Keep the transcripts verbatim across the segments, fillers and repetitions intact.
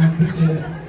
འདུ་བྱེད།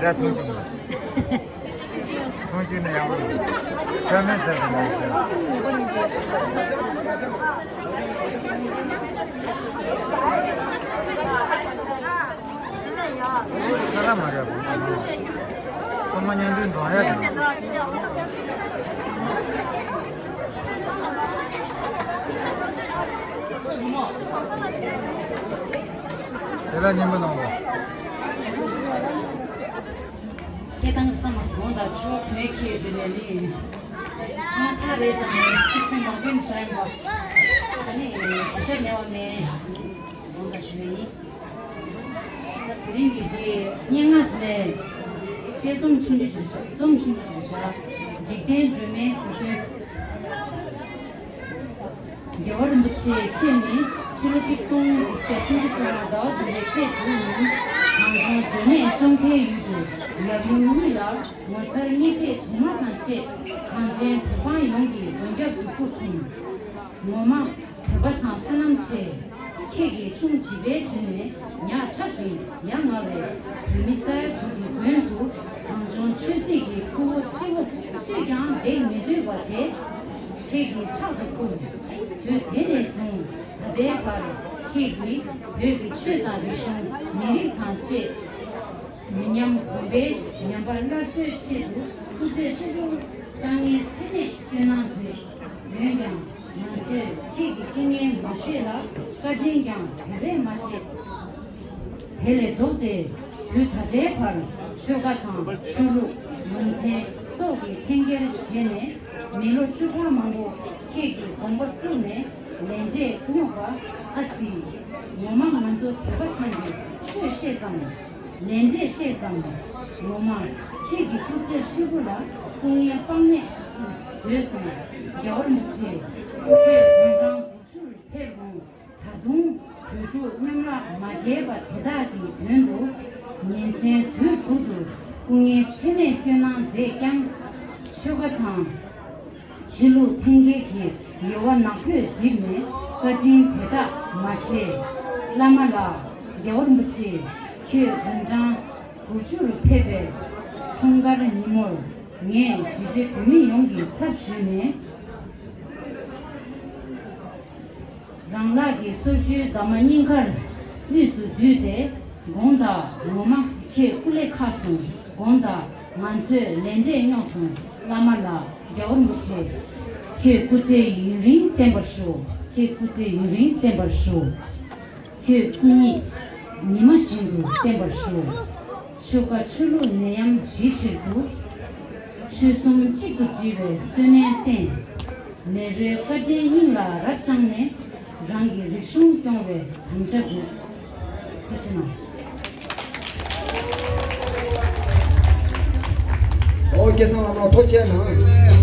ར་ཐུང་ཅིག་མ། ཐུང་ཅིག་ནས་ཡག་པོ་འདུག་ཆ་མེད་ཟེར་དུ་མ་ཟེར། ཁ་ལ་མ་རེད། ཚང་མ་བརྙན་འཕྲིན་འདོན་ཡ་དང་། དེ་ལ་སྙན་པོ་གནང་དགོས། སྐད་བཏང་བསམ་མ་སོང་ད་ཆོ་བོད་ཁྱེད་དེ་ལས་ལི། ཚང་ཚ་རེད་བསམ་ནས་ཁྱི་ཁྱི་ནང་པའི་ཤ་ཡིན་པ། ད་ནི་ཞི་ཤ་ཉལ་བ་མེད། དགོངས་དག་ཞུ་ཡིན། ད་དེ་རིང་གི་དེ་སྙན་ངག་ཟེར་ནས་དཔྱད་རྩོམ་ཆུང་ཆུང་ཞིག་བཞག་རྩོམ་ཆུང་ཆུང་ཞིག་བཞག་འཇིག་རྟེན་སྒྲོན་མེའི་གོ་དོན། རྒྱལ་བ་རིན་པོ་ཆེ་ཁྱེད་ནི་ཕྱི་ལོ་ཆིག་སྟོང་དགུ་བརྒྱ་སུམ་ཅུ་སོ་ལྔ་ཟླ་བ་བདུན་པའི་ཚེས་དྲུག་ཉིན་གངས་ལྗོངས་མཛོད་གནས་ཙོང་ཁའི་ཡུལ་དུ་ཡབ་ཡུམ་གཉིས་ལ་ངོ་མཚར་རྙེད་དཔྱད་བྱེད་མ་དང་བཅས་གངས་ཅན་བོད་འབངས་ཡོངས་ཀྱི་མགོན་སྐྱབས་སུ་སྐུ་འཁྲུངས། ངོ་མ་བོད་པ་ཚང་བསོད་ནམས་ཆེ། ཁྱེད་ཀྱིས་ཆུང་བྱིས་པའི་དུས་ནས་ཉག་ཕྲ་ཞིང་ཡ་ང་བའི་བོད་མི་གསར་དྲུག་གི་མགོན་དུ་གངས་ལྗོངས་ཆོས་སྲིད་ཀྱི་ཕུ་བོ་སྤྱི་བོ་སུས་ཀྱང་འདེགས་མི་ཐུབ་པ་དེ་ཁྱེད་ཀྱིས་ཕྲག་ཏུ་ཁུར། དུས་དེ་ནས་བཟུང་ད་ལྟའི་བར་ཁྱེད་ཀྱིས་བོད་ཀྱི་ཆོས་དང་རིག་གཞུང་མི་རིགས་དང་བཅས། མི་ཉམས་གོང་འཕེལ་ཉམས་པ་སླར་གསོའི་ཆེད་དུ་སྐུ་ཚེ་ཧྲིལ་པོར་དཀའ་ངལ་ཚད་མེད་བསྐྱོན་གནང་མཛད། འོན་ཀྱང་ང་ཚོས་ཁྱེད་ཀྱི་སྐུ་ངལ་མ་ཤེས་ལ་བཀའ་དྲིན་ཀྱང་དེ་བས་མ་ཤེས། དེ་ལས་ལྡོག་སྟེ་དུས་ད་ལྟའི་བར་ཆོལ་ཁ་དང་ཆོས་ལུགས་ལུང་ཚན་སོགས་ཀྱི་འཐེན་འཁྱེར་བྱས་ནས་མི་ལོ་བཅུ་ཕྲག་མང་པོ་ཁྱེད་ཀྱི་དགོངས་པ་དཀྲུགས་ནས་ལས་འབྲས་རྙོག་པ་ཨ་ཙི། ངོ་མ་ང་ཚོ་བོད་པ་ཚང་གི་ཆོས་ཤེས་ཙམ། ལས་འབྲས་ཤེས་ཙམ། ངོ་མ་ཁྱེད་ཀྱི་སྐུ་ཚེ་ཧྲིལ་པོ་ལ་སྐུ་ངལ་དཔག་མེད་བཟོས་སོང་། རྒྱལ་བ་རིན་པོ་ཆེ་ཁྱེད་དོན་གྲངས་དགུ་བཅུར་ཕེབས་རུང་ད་དུང་བོད་ཕྲུག་མཉམ་བརླག་མ་རྒྱས་པ་དེ་དག་གི་དོན་དུ་ཉིན་མཚན་དུས་དྲུག་ཏུ་སྐུ་ངལ་ཚད་མེད་བསྐྱོན་གནང་མཛད་ཀྱང་ཆོལ་ཁ་དང་ཆོས་ལུགས་འཐེན་འཁྱེར་གྱི་ཡོལ་བ་ནག་པོས་བསྒྲིབས་ནས་བཀའ་དྲིན་དེ་དག་མ་ཤེས། བླ་མ་ལགས། རྒྱལ་བ་རིན་པོ་ཆེ་ཁྱེད་དོན་གྲངས་དགུ་བཅུར་ཕེབས་པའི་འཁྲུངས་སྐར་ཉིན་མོར་ངས་གཞིས་བྱེས་བོད་མི་ཡོངས་ཀྱི་ཚབ་ཞུས་ནས། རང་ལགས་ཀྱི་སོར་བཅུའི་འདབ་མ་སྙིང་ཁར་དབུས་སུ་བསྡུས་ཏེ་དགོངས་དག་ངོ་མ་ཁྱེད་སྐུ་ལས་ཁག་སོང་། དགོངས་དག་ང་ཚོས་ལས་འབྲས་རྙོག་སོང་། བླ་མ་ལགས། རྒྱལ་བ་རིན་པོ་ཆེ། ཁྱེད་སྐུ་ཚེ་ཡུན་རིང་བརྟན་པར་ཤོག་ཁྱེད་སྐུ་ཚེ་ཡུན་རིང་བརྟན་པར་ཤོག་ཁྱོད་སྐུ་ཉིད་ཉི་མ་བཞིན་དུ་བརྟན་པར་ཤོག་ཆོལ་ཁ་ཆོས་ལུགས་ནད་ཡམས་ཞི་ཕྱིར་དུ། ཆོལ་གསུམ་གཅིག་ཏུ་སྒྲིལ་བའི་བསོད་ནམས་བརྟན། མེས་པོའི་བཀའ་དྲིན་སྙིང་ལ་རབ་བཅངས་ནས། རང་གི་རིག་གཞུང་སྐྱོང་བའི་དམ་བཅའ་སྒྲུབ། ཐུགས་རྗེ་གནང་། ཨོ་སྐལ་བཟང་ལགས་མ་ཐུགས་རྗེ་གནང་།